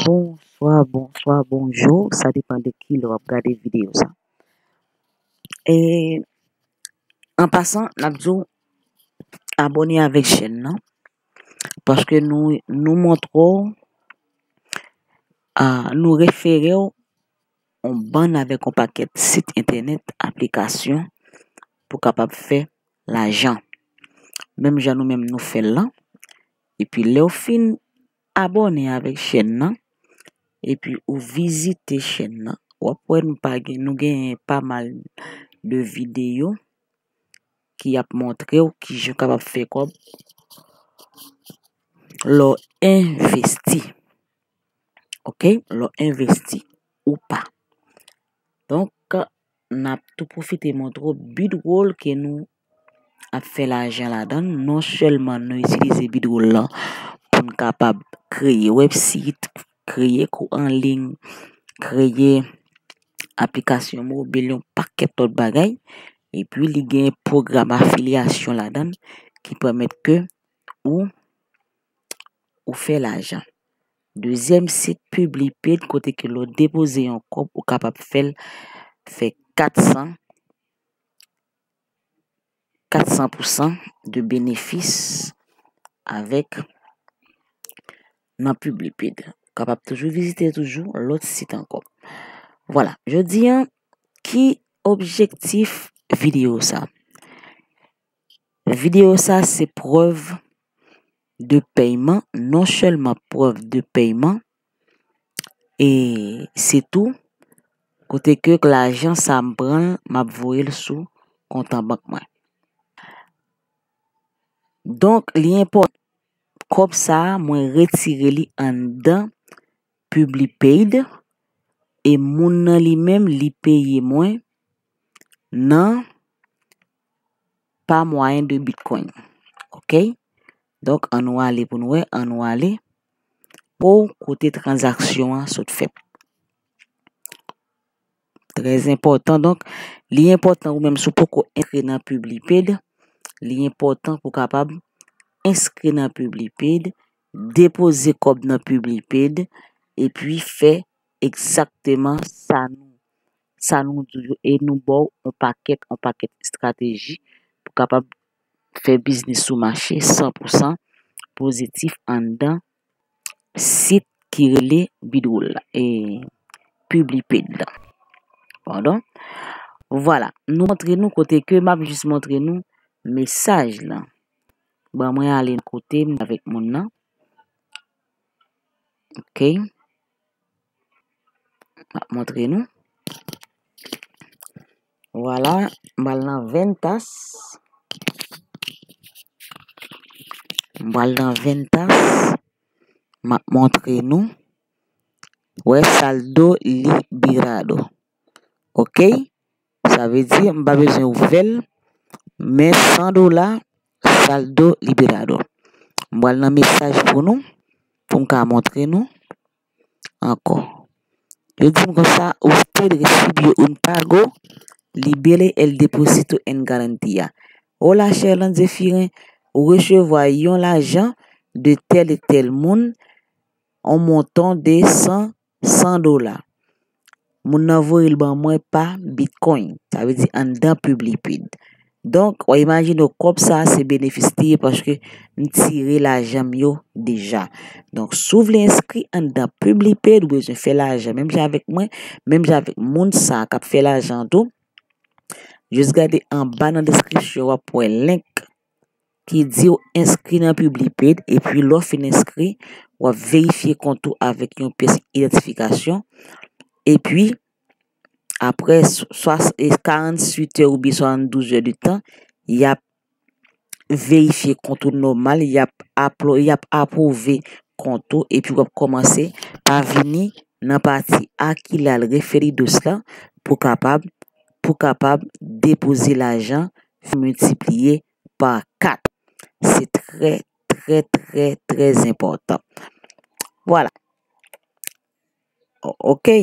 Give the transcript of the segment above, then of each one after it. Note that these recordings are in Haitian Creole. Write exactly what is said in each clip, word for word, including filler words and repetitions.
Bonswa, bonswa, bonjou. Sa depann de ki lè w ap gade videyo sa. E, an pasan, n ap di w abòne avèk chèn nan. Paske nou, nou montre w, a, nou refere w yon bann avèk yon pakèt sit entènèt, aplikasyon pou kapab fè lajan. Menm jan nou menm nou fè l lan. Epi lè w fin abòne avèk chèn nan, epi ou vizite chèn nan, w ap wè nou pa gen, nou genyen pa mal de videyo ki ap montre w kijan w kapab fè kòb lè w envesti. Oke? Lè w envesti ou pa. Donk, n ap tou pwofite montre w Bidroll ke nou ap fè lajan ladan l. Non sèlman nou itilize Bidroll lan pou n kapab kreye website, kreye kou an liy, kreye aplikasyon mobil, yon pakèt lòt bagay. Epi li gen pwogram afilyasyon ladan l ki pèmèt ke ou, ou fè lajan. Dezyèm sit, PubliPaid, kote ke lè w depoze yon kòb, ou kapab fè l fè kat san, kat san pousan de benefis avèk nan PubliPaid. Ou kapab toujou vizite toujou lòt sit ankò. Vwala, jodi a, ki objektif videyo sa? Videyo sa se prèv de pèyman, non sèlman prèv de pèyman, e se tou kote ke lajan sa m pran l, m ap voye l sou kont an bank mwen. Donk, li enpòtan, kòb sa a, mwen retire li anndan PubliPaid, e moun nan li menm, li peye mwen nan pa mwayen de Bitcoin. Oke? Donk, ann nou ale pou nou wè, ann nou ale pou kote tranzaksyon an sot fèt. Trè enpòtan. Donk, li enpòtan ou menm si w poko enskri nan PubliPaid, li enpòtan pou w kapab enskri nan PubliPaid, depoze kòb nan PubliPaid, epi fè egzakteman sa nou, sa nou di w yo, e nou ba w yon pakèt, yon pakèt estrateji pou kapab fè biznis ou mache san pousan pozitif anndan sit ki rele Bidroll la, e, PubliPaid la. Padon. Vwala, nou montre nou kote ke m ap jis montre nou mesaj la. Ban mwen ale kote m avèk moun nan. Oke. M ap montre nou. Vwala, m al nan ventas. M al nan ventas. M ap montre nou. Wè, saldo liberado. Oke? Sa vle di, m pa bezwen ouvè l. Men san dola, saldo liberado. M al nan mesaj pou nou, pou m ka montre nou ankò. Yo di m konsa, usted recibió un pago, libere el depósito en garantía. Hola, Sherlande Zéphirin, ou resevwa yon lajan de tèl e tèl moun, yon montan de san, san dola. Moun nan voye l ban mwen pa Bitcoin, sa vle di anndan PubliPaid. Donk, w a imajine w kòb sa a se benefis li ye paske m tire lajan m yo deja. Donk, si w vle enskri anndan PubliPaid, ou bezwen fè lajan menm jan avèk mwen, menm jan avèk moun sa a k ap fè lajan an tou. Jis gade anba nan deskripsyon, w ap wè link ki di w enskri nan PubliPaid, epi lè w fin enskri, w ap verifye kont ou avèk yon pyès idantifikasyon, epi apre swa, e, karanntuit è oubyen swasanndouz è de tan, y ap verifye kont ou nòmal, y ap aplo-, y ap apwouve kont ou, epi w ap kòmanse pa vini nan pati alquilar referidos la pou kapab, pou kapab depoze lajan, miltipliye pa kat. Se trè, trè, trè, trè enpòtan. Vwala. O-, oke.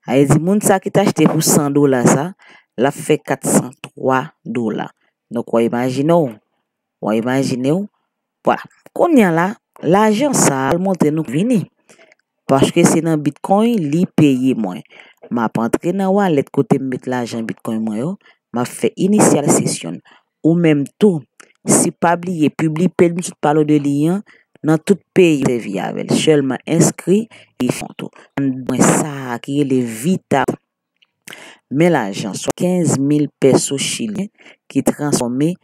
Sa vle di, moun sa ki t achte pou san dola sa, l ap fè kat san twa dola. Donk, w a imajine w. W a imajine w. Vwala. Kounye a la, lajan sa a, al montre nou vini. Paske se nan Bitcoin li peye mwen. M ap antre nan wallet kote m met lajan Bitcoin mwen yo, m ap fè initial session. Ou menm tou, si pa bliye, publi page m sot pale de li an, nan tout peyi ou sèvi avè l. Sèlman enskri e fè kont ou. Mwen sa a ki rele Vita. Men lajan, swa kenz mil peso chilyen ki transfòme,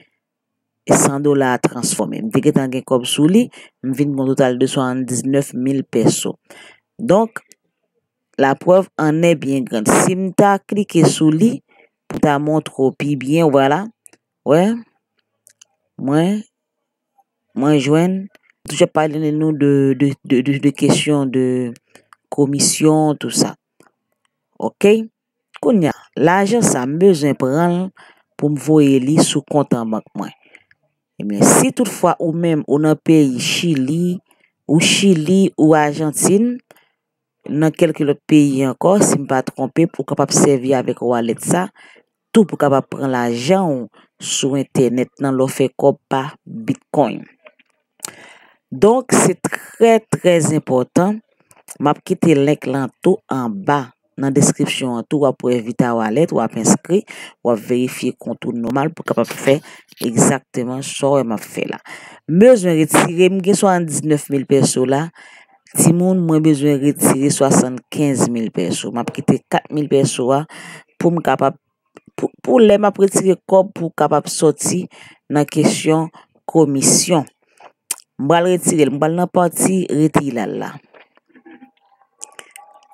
san dola a transfòme. M te gentan gen kòb sou li, m vin gen yon total de swasanndiznèf mil peso. Donk, la preuve en est bien grande. Si m ta klike sou li, pou ta montre w pi byen, vwala, wè, mwen, mwen jwenn, toujou ap pale nou de, de, de, de, de kesyon de komisyon, tou sa. Oke? Kounye a, lajan sa, m bezwen pran l pou m voye li sou kont an bank mwen. Ebyen, si toutfwa ou menm, ou nan peyi Chili, ou Chili, ou Ajantin, nan kèlke lòt peyi ankò, si m pa twonpe, pou w kapab sèvi avèk wallet sa, tou pou w kapab pran lajan w sou entènèt nan lè w fè kòb pa Bitcoin. Donk, se trè, trè enpòtan. M ap kite link lan tou anba nan deskripsyon an tou. W ap wè Vita Wallet, w ap enskri, w ap verifye kont ou nòmal pou w kapab fè egzakteman sa w wè m ap fè la. M bezwen retire, m gen swasanndiznèf mil peso la. Timoun, mwen bezwen retire swasannkenz mil peso. M ap kite kat mil peso a pou m kapab, pou, pou lè m ap retire kòb pou kapab sòti nan kesyon komisyon. M pral retire l, m pral nan pati retire la la.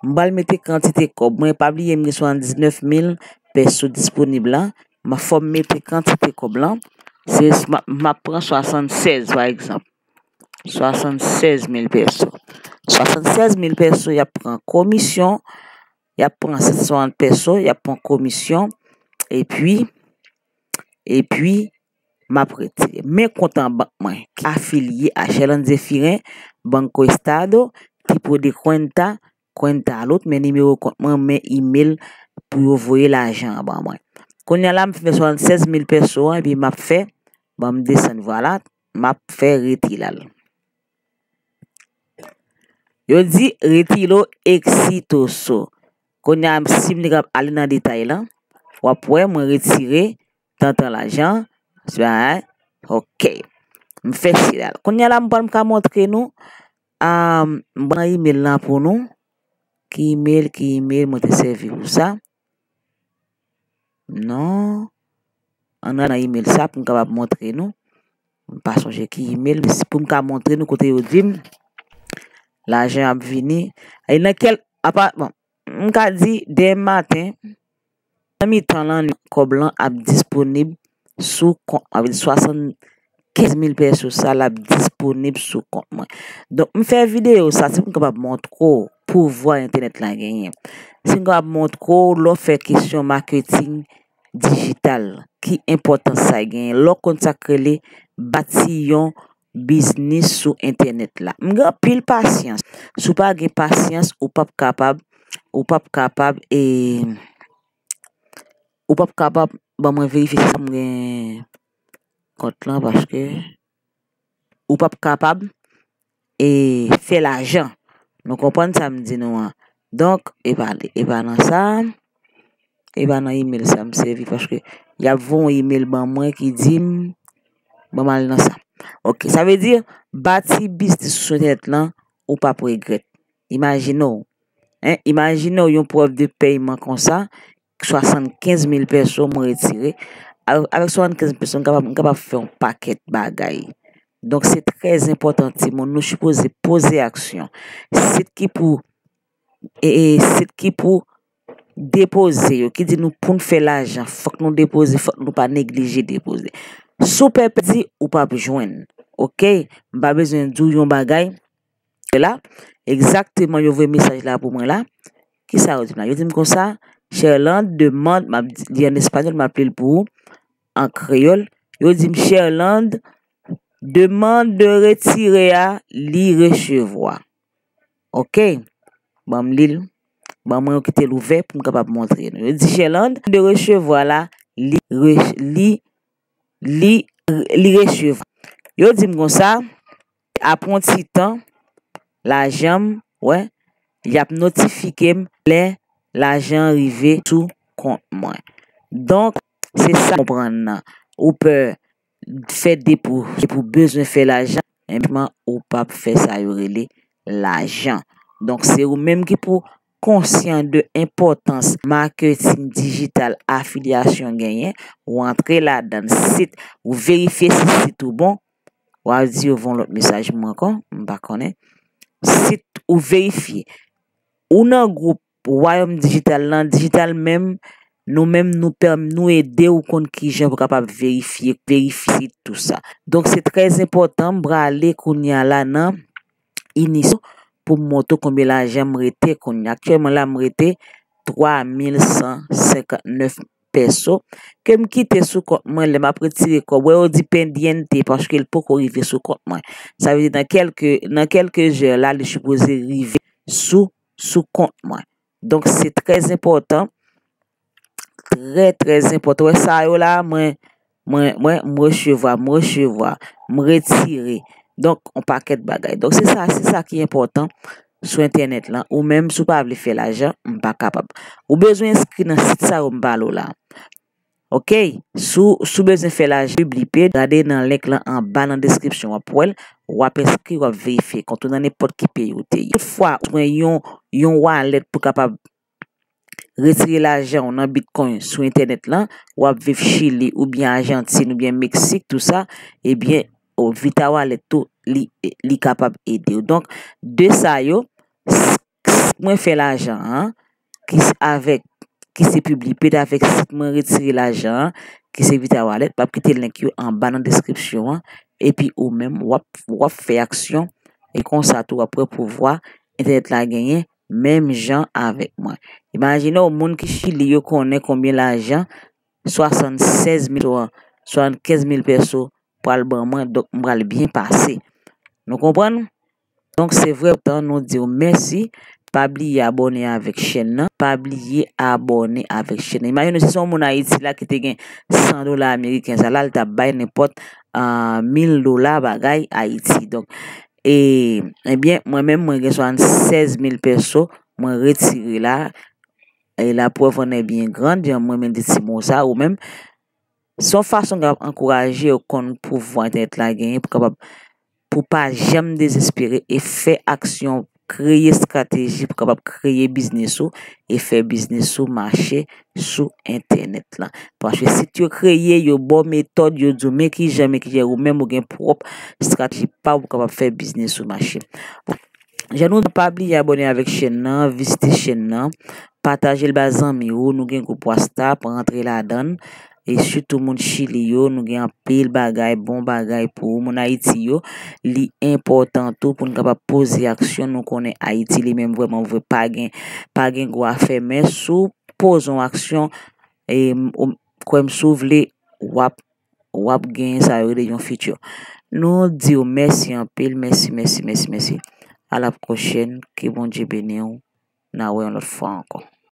M pral mete kantite kòb mwen, pa bliye m gen swasanndiznèf mil peso disponib la. M a fò m mete kantite kòb lan. Se, m a, m ap pran swasannsèz, pa egzanp. Swasannsèz mil peso. Swasannsèz mil peso, y ap pran komisyon, y ap pran sèt san swasant peso, y ap pran komisyon, epi, epi, m ap retire. Men kont an bank mwen, ki afilye a Sherland Zephirin, Banco Estado, Tipo de Cuenta, Cuenta Luz, men nimewo kont mwen, men email pou yo voye lajan an ban mwen. Kounye a la, m fè swasannsèz mil peso an, epi m ap fè, ban m desann, vwala, m ap fè retire la. Yo di retiro exitoso. Kounye a, si m te kapab ale nan detay lan, w ap wè mwen retire tantan lajan. Se pa, ok. M fè sila. Kounye a la, m pral m ka montre nou. Ah, m pran email lan pou nou. Ki email, ki email mwen te sèvi pou sa? Non. Ann nan email sa pou m kapab montre nou. M pa sonje ki email, men se pou m ka montre nou kote yo di m lajan ap vini. E nan kèl, apa, bon, m ka di demen maten, nan mitan lannuit, kòb lan ap disponib sou kont, avèk swasannkèz mil peso sa, l ap disponib sou kont mwen. Donk, m fè videyo sa, se pou m kapab montre w pouvwa entènèt la genyen. Se m kapab montre w lè w fè kesyon maketing dijital, ki enpòtans sa genyen. Lè w konn sa k rele bati yon biznis sou entènèt la. M gen anpil pasyans. Si w pa gen pasyans, ou p ap kapab, ou p ap kapab, e, ou p ap kapab, ban mwen verifye si m gen kont lan, paske ou p ap kapab, e, fè lajan. Nou konprann sa m di nou an. Donk, e pa, e pa nan sa, e pa nan email sa m sèvi, paske y ap voye yon email ban mwen ki di m, ban m al nan sa. Ok, sa vle di, bati biznis sou entènèt lan, ou p ap regrèt. Imajine w, en, imajine w yon prèv de pèyman konsa, swasannkèz mil peso mwen retire. Avèk, avèk swasannkèz mil peso, m kapab, m kapab fè yon pakèt bagay. Donk, se trè enpòtan, timoun. Nou sipoze poze aksyon. Sit ki pou, e, e, sit ki pou depoze yo, ki di nou pou n fè lajan, fòk nou depoze, fòk nou pa neglije depoze. Si w pè pèdi, ou p ap jwenn. Ok? M pa bezwen di w yon bagay. La, egzakteman, yo voye mesaj la pou mwen la. Kisa yo di m la? Yo di m konsa, Sherland demande, m ap di, li an espanyòl, m ap li l pou ou, an kreyòl. Yo di m, Sherland demande de retire a, li resevwa. Ok? Ban m li l. Ban mwen yo kite l ouvè pou m kapab montre nou. Yo di, Sherland de resevwa la, li, re-, li, li, li resevwa. Yo di m konsa, apre yon ti tan, lajan m, wè, y ap notifike m lè lajan an rive sou kont mwen. Donk, se sa konprann nan. Ou pè fè depo, depo ou bezwen fè lajan, enben ou p ap fè sa yo rele lajan. Donk, se ou menm ki pou konsyan de enpòtans maketing dijital afilyasyon genyen, ou antre ladan sit, ou verifye si sit ou bon, w a di yo voye yon lòt mesaj mwen ankò, m pa konnen. Sit ou verifye. Ou nan gwoup Wayòm Dijital lan, dijital menm, nou menm nou pèm, nou ede w konn kijan pou kapab verifye, verifye tout sa. Donk se trè enpòtan, m prale kounye a la nan inisyon pou m montre w konbyen lajan m rete kounye a. Aktyèlman la, m rete twa mil san senkant nèf pèso ke m kite sou kont mwen lè m ap retire kòb. Wè, yo di pendiente paske l poko rive sou kont mwen. Sa vle di nan kèlke, nan kèlke zè la, li sipoze rive sou, sou kont mwen. Donk, se trè enpòtan. Trè, trè enpòtan. Wè sa yo la, mwen, mwen, mwen, m resevwa, m resevwa, m retire. Donk, yon pakèt bagay. Donk, se sa, se sa ki enpòtan sou entènèt lan. Ou menm, si w pa vle fè lajan, m pa kapab. Ou bezwen enskri nan sit sa yo m pale w la. Oke? Si w, si w bezwen fè lajan, piblipe, gade nan link lan anba nan deskripsyon, w ap wè l, w ap enskri, w ap verifye kont ou nan nenpòt ki peyi w te ye. Tout fwa, ou bezwen yon, yon wallet pou kapab retire lajan w nan Bitcoin sou entènèt lan, w ap viv Chili oubyen Ajantin oubyen Meksik, tou sa, ebyen, o, Vita Wallet tou, li, li kapab ede w. Donk, de sa yo, s-, s-, mwen fè lajan an, ki se avèk, ki se Publipay avèk sit mwen retire lajan an, ki se Vita Wallet, m ap kite link yo anba nan deskripsyon an, epi ou menm, w ap, w ap fè aksyon, e konsa tou, w ap wè pouvwa entènèt la genyen, menm jan avèk mwen. Imajine w, moun ki Chili yo konnen konbyen lajan swasannsèz mil, swasann kenz mil pèso pral ban mwen, donk m pral byen pase. Nou konprann? Donk, se vrè tan nou di w mèsi. Pa bliye abòne avèk chèn nan. Pa bliye abòne avèk chèn nan. Imajine w, si se yon moun Ayiti la ki te gen san dola ameriken, sa la, l t ap bay nenpòt, ah, mil dola bagay Ayiti. Donk, e, ebyen, mwen menm, mwen gen swasannsèz mil pèso, mwen retire la. E la preuve en est bien grande, jan mwen menm di ti mo sa, ou menm, se yon fason k ap ankouraje w konn pouvwa entènèt la genyen pou kapab, pou pa janm dezespere e fè aksyon, kreye estrateji pou kapab kreye biznis ou e fè biznis ou mache sou entènèt lan. Paske sit yo kreye, yo ba w metòd, yo di w men kijan, men kijan, ou menm ou gen pwòp estrateji pa w pou kapab fè biznis ou mache. Jan nou di, pa bliye abòne avèk chèn nan, vizite chèn nan, pataje l ba zanmi w, nou gen gwoup WhatsApp, rantre ladan l. E sitou moun Chili yo, nou gen anpil bagay, bon bagay pou ou. Moun Ayiti yo, li enpòtan tou pou n kapab poze aksyon. Nou konnen Ayiti li menm vrèman vre pa gen, pa gen gwo afè, men si w poze yon aksyon, e, m, ou, kwè m, si w vle, w ap, w ap genyen sa yo rele yon future. Nou di w mèsi anpil, mèsi, mèsi, mèsi, mèsi. A la pwochèn, ke Bondye beni w. N a wè yon lòt fwa ankò.